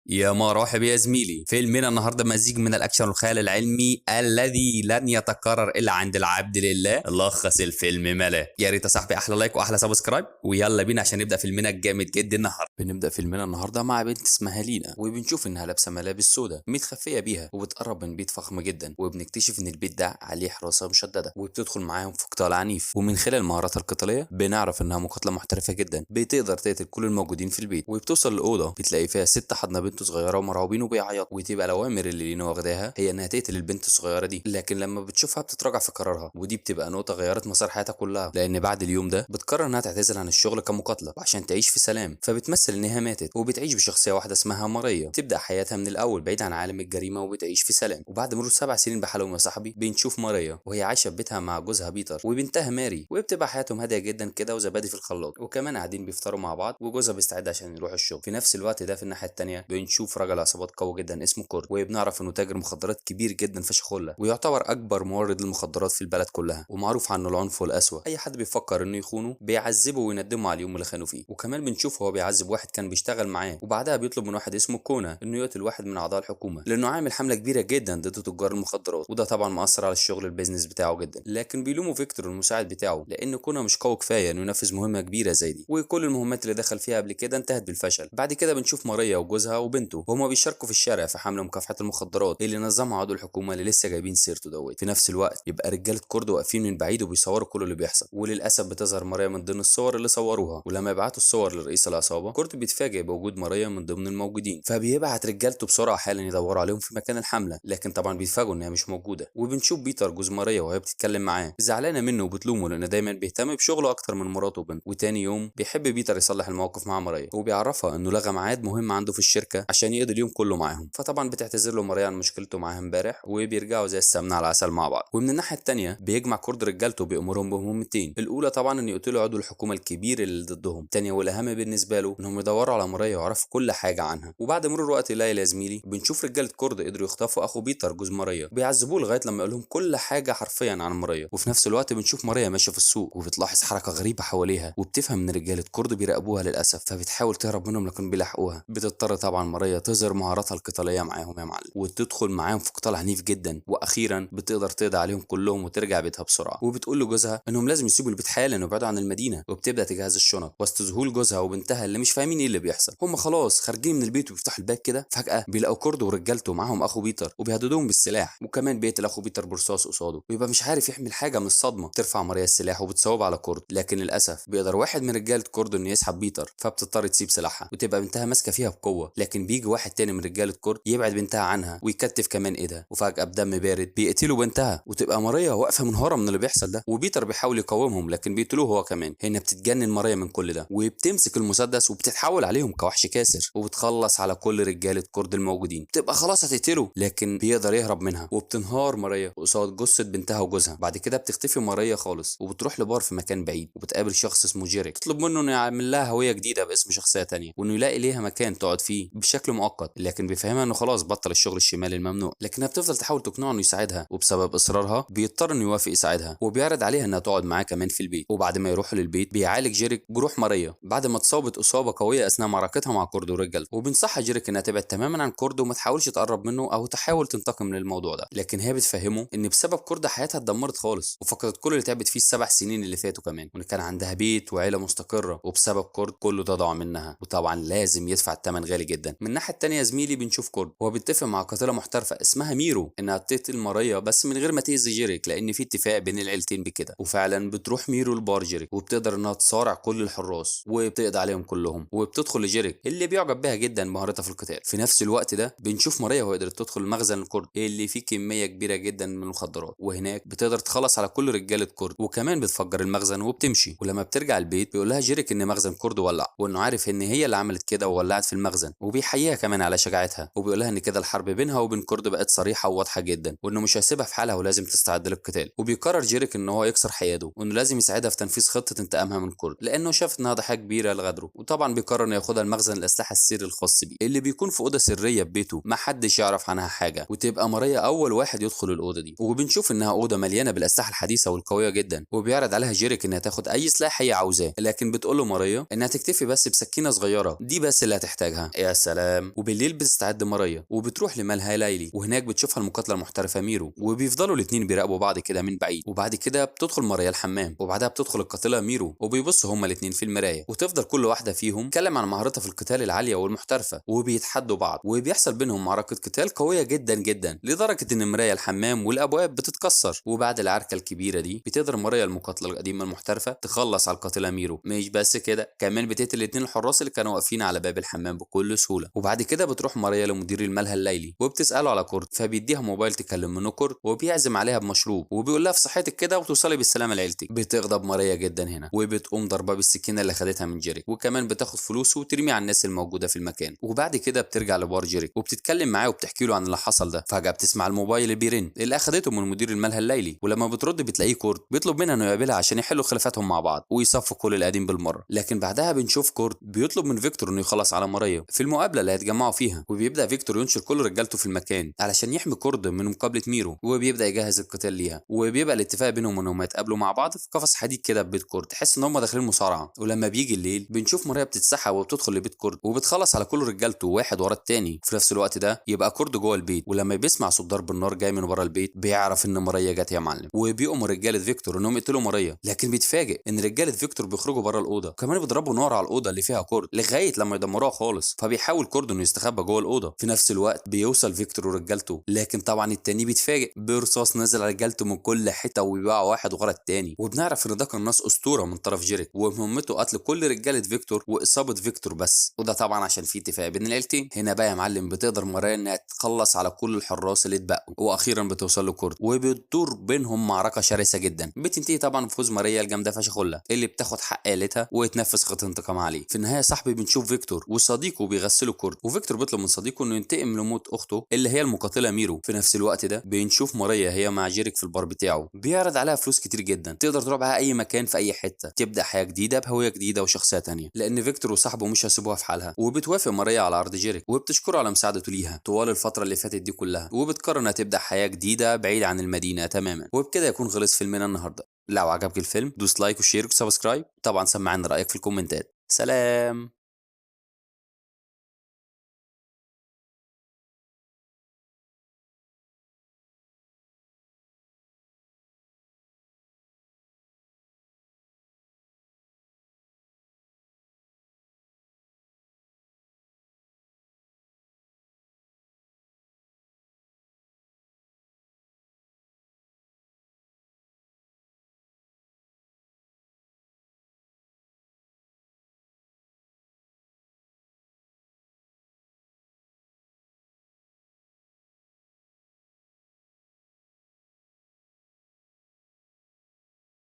يا مرحب يا زميلي. فيلمنا النهارده مزيج من الاكشن والخيال العلمي الذي لن يتكرر الا عند العبد لله. لخص الفيلم ملا. يا ريت يا صاحبي احلى like واحلى subscribe، ويلا بينا عشان نبدا فيلمنا الجامد جدا النهارده. بنبدا فيلمنا النهارده مع بنت اسمها لينا، وبنشوف انها لابسه ملابس سودا متخفيه بيها، وبتقرب من بيت فخم جدا، وبنكتشف ان البيت ده عليه حراسة مشددة، وبتدخل معاهم في قتال عنيف. ومن خلال مهاراتها القتالية بنعرف انها مقاتله محترفه جدا، بتقدر تقتل كل الموجودين في البيت. وبتوصل الاوضة بتلاقي فيها ست حضنه بنت صغيرة ومرعوبين وبيعيطوا، وتبقى الاوامر اللي لينا واخداها هي انها تقتل البنت الصغيرة دي، لكن لما بتشوفها بتتراجع في قرارها، ودي بتبقى نقطة غيرت مسار حياتها كلها، لان بعد اليوم ده بتقرر انها تعتزل عن الشغل كمقاتله وعشان تعيش في سلام، فبتمثل انها ماتت وبتعيش بشخصية واحدة اسمها ماريا. تبدا حياتها من الاول بعيد عن عالم الجريمة وبتعيش في سلام. وبعد مرور 7 سنين بحالهم يا صاحبي بنشوف ماريا وهي عايشه في بيتها مع جوزها بيتر وبنتها ماري، وبتبقى حياتهم هادية جدا كده وزبادي في الخلاط، وكمان قاعدين بيفطروا مع بعض، وجوزها بيستعد عشان يروح الشغل. في نفس الوقت ده في الناحية الثانية بنشوف رجل عصابات قوي جدا اسمه كورد، وبنعرف انه تاجر مخدرات كبير جدا في شخولة، ويعتبر اكبر مورد للمخدرات في البلد كلها، ومعروف عنه العنف والقسوة. اي حد بيفكر انه يخونه بيعذبه ويندمه على اليوم اللي خانوا فيه. وكمان بنشوف هو بيعذب واحد كان بيشتغل معاه، وبعدها بيطلب من واحد اسمه كونا انه يقتل واحد من اعضاء الحكومة، لانه عامل حمله كبيرة جدا ضد تجار المخدرات، وده طبعا مأثر على الشغل ال business بتاعه جدا. لكن بيلوموا فيكتور المساعد بتاعه لان كونا مش قوي كفاية انه ينفذ مهمة كبيرة زي دي، وكل المهمات اللي دخل فيها قبل كده انتهت بالفشل. بعد كده بنشوف ماريا وجوزها وبنته وهما بيشاركوا في الشارع في حمله مكافحة المخدرات اللي نظمها عضو الحكومة اللي لسه جايبين سيرته دوت. في نفس الوقت يبقى رجاله كورد واقفين من بعيد وبيصوروا كل اللي بيحصل، وللاسف بتظهر ماريا من ضمن الصور اللي صوروها. ولما يبعتوا الصور لرئيس العصابة كورد بيتفاجئ بوجود ماريا من ضمن الموجودين، فبيبعت رجالته بسرعة حالا يدوروا عليهم في مكان الحملة، لكن طبعا بيتفاجئوا انها مش موجودة. وبنشوف بيتر جوز ماريا وهي بتتكلم معاه زعلانة منه وبتلومه لانه دايما بيهتم بشغله اكتر من مراته وبنته. وتاني يوم بيحب بيتر يصلح الموقف مع ماريا، وبيعرفها انه لغى ميعاد مهم عنده في الشركة عشان يقضي اليوم كله معاهم. فطبعا بتعتذر له ماريا عن مشكلته معاها امبارح، وبيرجعوا زي السمنة على العسل مع بعض. ومن الناحية الثانية بيجمع كورد رجالته بيأمرهم بمهمتين، الاولى طبعا ان يقتلوا عضو الحكومة الكبير اللي ضدهم، الثانية والاهم بالنسبة له انهم يدوروا على ماريا ويعرفوا كل حاجة عنها. وبعد مرور وقت قليل يا زميلي بنشوف رجاله كورد قدروا يخطفوا اخو بيتر جوز ماريا، بيعذبوه لغاية لما يقول لهم كل حاجة حرفيا عن ماريا. وفي نفس الوقت بنشوف ماريا ماشية في السوق وبتلاحظ حركة غريبة حواليها، وبتفهم ان رجاله كورد بيراقبوها للاسف، فبتحاول تهرب منهم لكن بيلاحقوها. بتضطر طبعا ماريا تظهر مهاراتها القتالية معاهم يا معلم، وتدخل معاهم في قتال عنيف جدا، واخيرا بتقدر تقضي عليهم كلهم وترجع بيتها بسرعة. وبتقول لجوزها انهم لازم يسيبوا البيت حالا ويبعدوا عن المدينة، وبتبدا تجهز الشنط وسط ذهول جوزها وبنتها اللي مش فاهمين ايه اللي بيحصل. هم خلاص خارجين من البيت وبيفتحوا الباب كده، فجاة بيلاقوا كورد ورجالته معاهم اخو بيتر وبيهددوهم بالسلاح، وكمان بيقتل اخو بيتر برصاص قصاده، ويبقى مش عارف يحمل حاجة من الصدمة. ترفع ماريا السلاح وبتصوب على كورد، لكن للاسف بيقدر واحد من رجاله كورد انه يسحب بيتر، فبتضطر تسيب سلاحها وتبقى بنتها ماسكه فيها بقوة. لكن بيجي واحد تاني من رجاله كورد يبعد بنتها عنها ويكتف كمان ايدها، وفجاة بدم بارد بيقتلوا بنتها، وتبقى ماريا واقفة منهاره من اللي بيحصل ده. وبيتر بيحاول يقاومهم لكن بيقتلوه هو كمان. هنا بتتجنن ماريا من كل ده وبتمسك المسدس وبتتحول عليهم كوحش كاسر، وبتخلص على كل رجاله كورد الموجودين. بتبقى خلاص هتقتله لكن بيقدر يهرب منها، وبتنهار ماريا قصاد جثة بنتها وجوزها. بعد كده بتختفي ماريا خالص وبتروح لبار في مكان بعيد، وبتقابل شخص اسمه جيريك، تطلب منه انه يعمل لها هوية جديدة باسم شخصية تانية، وانه يلاقي ليها مكان تقعد فيه بشكل مؤقت، لكن بيفهمها انه خلاص بطل الشغل الشمالي الممنوع. لكنها بتفضل تحاول تقنعه انه يساعدها، وبسبب اصرارها بيضطر انه يوافق يساعدها، وبيعرض عليها انها تقعد معاه كمان في البيت. وبعد ما يروحوا للبيت بيعالج جيريك جروح ماريا بعد ما اتصابت اصابه قوية اثناء معركتها مع كورد ورجالته، وبينصحها جيريك انها تبعد تماما عن كورد وما تحاولش تقرب منه او تحاول تنتقم من الموضوع ده. لكن هي بتفهمه ان بسبب كورد حياتها اتدمرت خالص، وفقدت كل اللي تعبت فيه ال7 سنين اللي فاتوا كمان، وان كان عندها بيت وعيلة مستقره، وبسبب كورد كله ده ضاع منها، وطبعا لازم يدفع الثمن غالي جدا. من الناحية الثانية يا زميلي بنشوف كورد وهو بيتفق مع قاتله محترفه اسمها ميرو انها تقتل ماريا بس من غير ما تاذي جيريك، لان في اتفاق بين العيلتين بكده. وفعلا بتروح ميرو لبار جيريك وبتقدر انها تصارع كل الحراس وبتقضي عليهم كلهم، وبتدخل لجيريك اللي بيعجب بها جدا مهارتها في القتال. في نفس الوقت ده بنشوف ماريا وهي قدرت تدخل مخزن الكرد اللي فيه كمية كبيرة جدا من المخدرات، وهناك بتقدر تخلص على كل رجاله كرد، وكمان بتفجر المخزن وبتمشي. ولما بترجع البيت بيقول لها جيريك ان مخزن كرد ولع، وانه عارف ان هي اللي عملت كده وولعت في المخزن، وبيحييها كمان على شجاعتها، وبيقول لها ان كده الحرب بينها وبين كرد بقت صريحه وواضحة جدا، وانه مش هيسيبها في حالها ولازم تستعد للقتال. وبيقرر جيريك ان هو يكسر حياده، وانه لازم يساعدها في تنفيذ خطه انتقامها من كرد، لانه شاف انها ضحية كبيرة لغدره. وطبعا بيقرر انه ياخدها المخزن الاسلحة السري الخاص بيه اللي بيكون في اوضة سرية في بيته ما حدش يعرف عنها حاجة، وتبقى ماريا اول واحد يدخل الاوضة دي. وبنشوف انها اوضة مليانة بالاسلحة الحديثة والقويه جدا، وبيعرض عليها جيريك انها تاخد اي سلاح هي عاوزاه، لكن بتقول له ماريا انها تكتفي بس بسكينة صغيرة دي بس اللي هتحتاجها. يا سلام. سلام. وبالليل بتستعد ماريا وبتروح لملهى ليلي، وهناك بتشوفها المقاتلة المحترفه ميرو، وبيفضلوا الاثنين بيراقبوا بعض كده من بعيد. وبعد كده بتدخل ماريا الحمام، وبعدها بتدخل القاتلة ميرو، وبيبصوا هما الاثنين في المراية، وتفضل كل واحدة فيهم تتكلم عن مهارتها في القتال العالية والمحترفه، وبيتحدوا بعض، وبيحصل بينهم معركة قتال قوية جدا جدا لدرجة ان مراية الحمام والابواب بتتكسر. وبعد العركه الكبيرة دي بتقدر ماريا المقاتلة القديمة المحترفه تخلص على القاتلة ميرو. مش بس كده، كمان بتقتل الاثنين الحراس اللي كانوا واقفين على باب الحمام بكل سهولة. وبعد كده بتروح ماريا لمدير الملهى الليلي وبتساله على كورت، فبيديها موبايل تكلم منه كورت، وبيعزم عليها بمشروب وبيقول لها في صحتك كده وتوصلي بالسلامة لعيلتك. بتغضب ماريا جدا هنا وبتقوم ضربها بالسكينة اللي خدتها من جيريك، وكمان بتاخد فلوسه وترميه على الناس الموجودة في المكان. وبعد كده بترجع لبار جيريك وبتتكلم معاه وبتحكي له عن اللي حصل ده. فجاة بتسمع الموبايل اللي بيرن اللي اخدته من مدير الملهى الليلي، ولما بترد بتلاقيه كورت بيطلب منها انه يقابلها عشان يحلوا خلافاتهم مع بعض ويصفوا كل القديم بالمرة. لكن بعدها بنشوف كورت بيطلب من فيكتور انه يخلص على ماريا في المقابلة اللي هيتجمعوا فيها، وبيبدا فيكتور ينشر كل رجالته في المكان علشان يحمي كورد من مقابله ميرو، وبيبدا يجهز القتال ليها. وبيبقى الاتفاق بينهم انهم يتقابلوا مع بعض في قفص حديد كده في بيت كورد، تحس ان هم داخلين مصارعه. ولما بيجي الليل بنشوف ماريا بتتسحب وبتدخل لبيت كورد وبتخلص على كل رجالته واحد ورا التاني. في نفس الوقت ده يبقى كورد جوه البيت، ولما بيسمع صوت ضرب النار جاي من ورا البيت بيعرف ان ماريا جت يا معلم، وبيؤمر رجاله فيكتور انهم يقتلوا ماريا. لكن بيتفاجئ ان رجاله فيكتور بيخرجوا بره الاوضة، وكمان بيضربوا نار على الاوضة اللي فيها كورد لغاية لما يدمروها خالص. فبيحاول كورد انه يستخبى جوه الاوضة. في نفس الوقت بيوصل فيكتور ورجالته، لكن طبعا التاني بيتفاجئ برصاص نازل على رجالته من كل حتة وبيقعوا واحد ورا التاني. وبنعرف ان ده قناص اسطورة من طرف جيريك، ومهمته قتل كل رجاله فيكتور واصابه فيكتور بس، وده طبعا عشان في اتفاق بين العيلتين. هنا بقى يا معلم بتقدر ماريا انها تخلص على كل الحراس اللي اتبقوا، واخيرا بتوصل لكورد وبتدور بينهم معركة شرسة جدا، بتنتهي طبعا بفوز ماريا الجامدة فشخله اللي بتاخد حق عيلتها وتنفذ خطه انتقام عليه. في النهاية صاحبي بنشوف فيكتور وصديقه بيغسلوا كورد، وفيكتور بيطلب من صديقه انه ينتقم لموت اخته اللي هي المقاتلة ميرو. في نفس الوقت ده بنشوف ماريا هي مع جيريك في البار بتاعه، بيعرض عليها فلوس كتير جدا تقدر تروح بها اي مكان في اي حتة، تبدا حياة جديدة بهوية جديدة وشخصية تانية، لان فيكتور وصاحبه مش هيسيبوها في حالها. وبتوافق ماريا على عرض جيريك وبتشكره على مساعدته ليها طوال الفترة اللي فاتت دي كلها، وبتقرر انها تبدا حياة جديدة بعيد عن المدينة تماما. وبكده يكون خلص فيلمنا النهارده. لو عجبك الفيلم دوس like و share و subscribe، طبعا سمعنا رايك في الكومنتات. سلام.